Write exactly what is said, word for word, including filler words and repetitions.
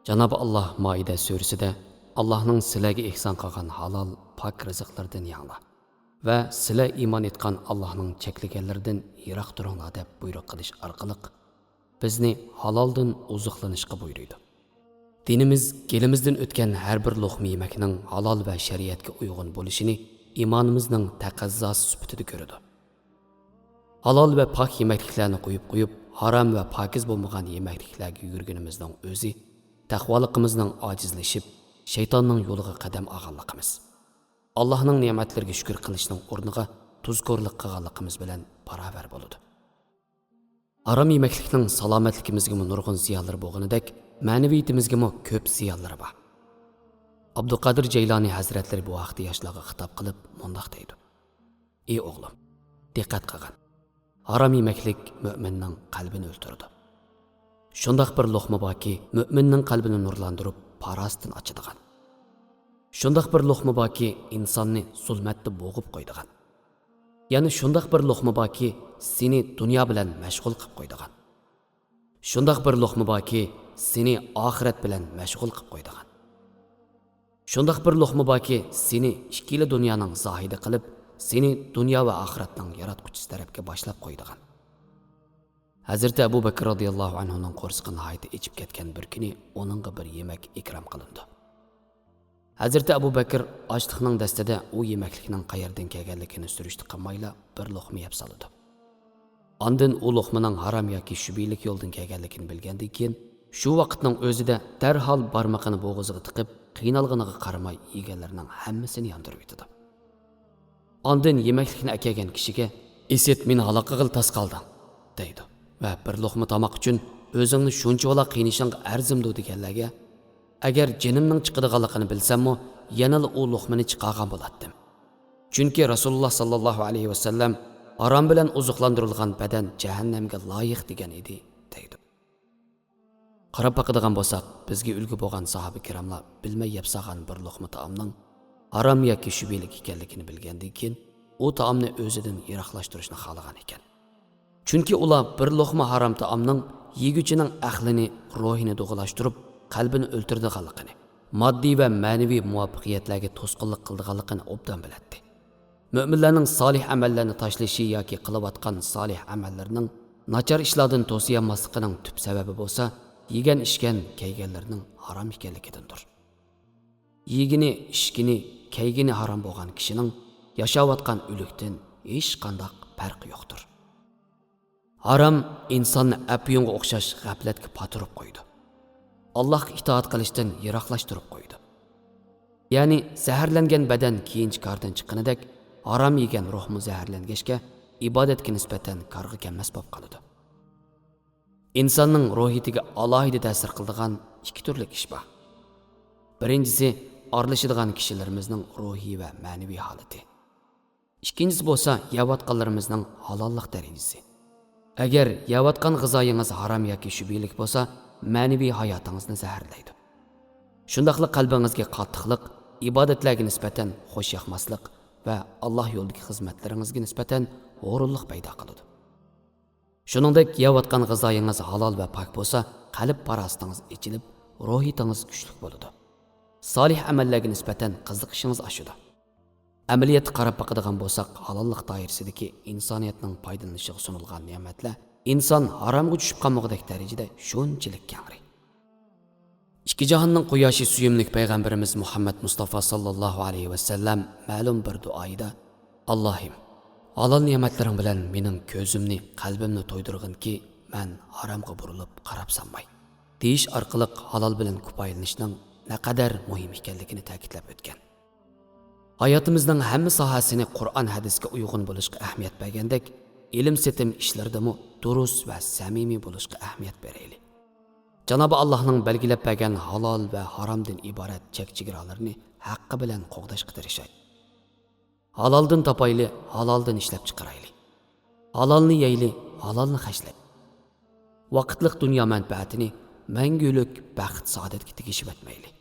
جانابى ئاللاھ مائىدە سۈرىسىدە، ئاللاھنىڭ سىلەرگە ئېھسان قىلغان ھالال، پاك رىزىقلىرىدىن يەڭلار ۋە سىلەر ئىمان ئېيتقان ئاللاھنىڭ چەكلىگەنلىرىدىن يىراق تۇرۇڭلار دەپ بۇيرۇق قىلىش ئارقىلىق، بىزنى ھالالدىن ئوزۇقلىنىشقا بۇيرۇيدۇ. دىنىمىز گېلىمىزدىن ئۆتكەن ھەر بىر لوقما يېمەكنىڭ ھالال ۋە شەرىئەتكە ئۇيغۇن بولۇشىنى ئىمانىمىزنىڭ تەقەززاسى سۈپىتىدە كۆرىدۇ. ھالال ۋە پاك يېمەكلىكلەرنى قويۇپ قويۇپ، ھارام ۋە پاكىز بولمىغان يېمەكلىكلەرگە يۈگۈرگىنىمىزنىڭ ئۆزى تەقۋالىقىمىزنىڭ ئاجىزلىشىپ، شەيتاننىڭ يولىغا قەدەم ئالغانلىقىمىز، ئاللاھنىڭ نېمەتلىرىگە شۈكۈر قىلىشنىڭ ئورنىغا تۇزكورلۇق قىلغانلىقىمىز بىلەن باراۋەر بولىدۇ. ھارام يېمەكلىكنىڭ سالامەتلىكىمىزگىمۇ نۇرغۇن زىيانلىرى بولغىنىدەك، مەنىۋىيىتىمىزگىمۇ كۆپ زىيانلىرى بار. ئابدۇقادىر جەيلانى ھەزرەتلىرى بۇ ھەقتە ياشلارغا خىتاب قىلىپ مۇنداق دەيدۇ: «ئى ئوغلۇم، دىققەت قىلغىن. ھارام يېمەكلىك مۆمىننىڭ قەلبىنى ئۆلتۈرىدۇ. شۇنداق بىر لوقما باركى، مۆمىننىڭ قەلبىنى نۇرلاندۇرۇپ، پاراسىتىنى ئاچىدىغان. شۇنداق بىر لوقما باركى، ئىنساننى زۇلمەتتە بوغۇپ قويىدىغان. يەنە شۇنداق بىر لوقما باركى، سېنى دۇنيا بىلەن مەشغۇل قىلىپ قويىدىغان. شۇنداق بىر لوقما باركى، سېنى ئاخىرەت بىلەن مەشغۇل قىلىپ قويىدىغان. شۇنداق بىر لوقما باركى، سېنى ئىككىلا دۇنيانىڭ زاھىدى قىلىپ، سېنى دۇنيا ۋە ئاخىرەتنىڭ ياراتقۇچىسى تەرەپكە باشلاپ قويىدىغان.» ھەزرىتى ئەبۇ بەكىر رازىياللاھۇ ئەنھۇنىڭ قورسىقى ناھايىتى ئېچىپ كەتكەن بىر كۈنى ئۇنىڭغا بىر يېمەك ئىكرام قىلىنىدۇ. ھەزرىتى ئەبۇ بەكىر ئاچلىقنىڭ دەستىدە ئۇ يېمەكلىكنىڭ قەيەردىن كەلگەنلىكىنى سۈرۈشتە قىلمايلا، بىر لوقما يەپ سالىدۇ. ئاندىن ئۇ لوقمىنىڭ ھارام ياكى شۈبھىلىك يولدىن كەلگەنلىكىنى بىلگەندىن كېيىن، شۇ ۋاقىتنىڭ ئۆزىدە دەرھال بارمىقىنى بوغۇزىغا تىقىپ، قىينالغىنىغا قارىماي، يېگەنلىرىنىڭ ھەممىسىنى ياندۇرۇۋېتىدۇ. ئاندىن يېمەكلىكنى ئەكەلگەن كىشىگە: «ئىسىت، مېنى ھالاك قىلغىلى تاس قالدىڭ» دەيدۇ ۋە «بىر لوقما تاماق ئۈچۈن ئۆزۈڭنى شۇنچىۋالا قىينىشىڭغا ئەرزىمدۇ؟» دېگەنلەرگە: «ئەگەر جېنىمنىڭ چىقىدىغانلىقىنى بىلسەممۇ، يەنىلا ئۇ لوقمىنى چىقارغان بولاتتىم. چۈنكى رەسۇلۇللا ساللاللاھۇ ئەلەيھى ۋەسەللەم: ھارام بىلەن ئوزۇقلاندۇرۇلغان بەدەن جەھەننەمگە لايىق دېگەن ئىدى» دەيدۇ. قاراپ باقىدىغان بولساق، بىزگە ئۈلگە بولغان ساھابە كىراملار بىلمەي يەپ سالغان بىر لوقما تائامنىڭ ھارام ياكى شۈبھىلىك ئىكەنلىكىنى بىلگەندىن كېيىن، ئۇ تائامنى ئۆزىدىن يىراقلاشتۇرۇشنى خالىغان ئىكەن. چۈنكى ئۇلار بىر لوقما ھارام تائامنىڭ يېگۈچىنىڭ ئەقلىنى، روھىنى دۇغىلاشتۇرۇپ، قەلبىنى ئۆلتۈرىدىغانلىقىنى، ماددىي ۋە مەنىۋى مۇۋەپپەقىيەتلەرگە توسقۇنلۇق قىلىدىغانلىقىنى ئوبدان بىلەتتى. مۆمىنلەرنىڭ سالىھ ئەمەللەرنى تاشلىشى ياكى قىلىۋاتقان سالىھ ئەمەللىرىنىڭ ناچار ئىشلاردىن توسىيالماسلىقىنىڭ تۈپ سەۋەبى بولسا، يېگەن ئىچكەن كەيگەنلىرىنىڭ ھارام ئىكەنلىكىدىندۇر. يېگىنى، ئىچكىنى، كەيگىنى ھارام بولغان كىشىنىڭ ياشاۋاتقان ئۆلۈكتىن ھېچقانداق پەرقى يوقتۇر. ھارام ئىنساننى ئەپيۇنغا ئوخشاش غەپلەتكە پاتۇرۇپ قويىدۇ. ئاللاھقا ئىتائەت قىلىشتىن يىراقلاشتۇرۇپ قويىدۇ. يەنى زەھەرلەنگەن بەدەن كېيىنچە كاردىن چىققىنىدەك، ھارام يېگەن روھمۇ زەھەرلەنگەچكە، ئىبادەتكە نىسبەتەن كارغا كەلمەس بولۇپ قالىدۇ. ئىنساننىڭ روھىيىتىگە ئالاھىدە تەسىر قىلىدىغان ئىككى تۈرلۈك ئىش بار. بىرىنچىسى، ئارىلىشىدىغان كىشىلىرىمىزنىڭ روھىي ۋە مەنىۋى ھالىتى. ئىككىنچىسى بولسا يەۋاتقانلىرىمىزنىڭ ھالاللىق دەرىجىسى. ئەگەر يەۋاتقان غىزايىڭىز ھارام ياكى شۈبھىلىك بولسا، مەنىۋى ھاياتىڭىزنى زەھەرلەيدۇ. شۇنداقلا قەلبىڭىزگە قاتتىقلىق، ئىبادەتلەرگە نىسبەتەن خۇش ياقماسلىق ۋە ئاللاھ يولىدىكى خىزمەتلىرىڭىزگە نىسبەتەن ھۇرۇنلۇق پەيدا قىلىدۇ. شۇنىڭدەك يەۋاتقان غىزايىڭىز ھالال ۋە پاك بولسا، قەلب پاراسىتىڭىز ئېچىلىپ، روھىيىتىڭىز كۈچلۈك بولىدۇ. سالىھ ئەمەللەرگە نىسبەتەن قىزىقىشىڭىز ئاشىدۇ. ئەمەلىيەتتە قاراپ باقىدىغان بولساق، ھالاللىق دائىرىسىدىكى ئىنسانىيەتنىڭ پايدىلىنىشىغا سۇنۇلغان نېمەتلەر ئىنسان ھارامغا چۈشۈپ قالمىغۇدەك دەرىجىدە شۇنچىلىك كەڭرى. ئىككى جاھاننىڭ قۇياشى سۆيۈملۈك پەيغەمبىرىمىز مۇھەممەد مۇستافا ساللاللاھۇ ئەلەيھى ۋەسەللەم مەلۇم بىر دۇئايىدا: «ئاللاھىم، ھالال نېمەتلىرىڭ بىلەن مېنىڭ كۆزۈمنى، قەلبىمنى تويدۇرغىنكى، مەن ھارامغا بۇرۇلۇپ قاراپ سانماي» دېيىش ئارقىلىق ھالال بىلەن كۇپايىلىنىشنىڭ نەقەدەر مۇھىم ئىكەنلىكىنى تەكىتلەپ ئۆتكەن. ھاياتىمىزنىڭ ھەممە ساھەسىنى قۇرئان ھەدىسكە ئۇيغۇن بولۇشقا ئەھمىيەت بەرگەندەك، ئىلىم-سېتىم ئىشلىرىدىمۇ دۇرۇس ۋە سەمىمىي بولۇشقا ئەھمىيەت بېرەيلى. جانابى ئاللاھنىڭ بەلگىلەپ بەرگەن ھالال ۋە ھارامدىن ئىبارەت چەك-چېگرالىرىنى ھەققى بىلەن قوغداشقا تىرىشايلى. ھالالدىن تاپايلى، ھالالدىن ئىشلەپ چىقىرايلى. ھالالنى يەيلى، ھالالنى خەجلەيلى. ۋاقىتلىق دۇنيا مەنپەئەتىنى مەڭگۈلۈك بەخت-سائادەتكە تېگىشىۋەتمەيلى.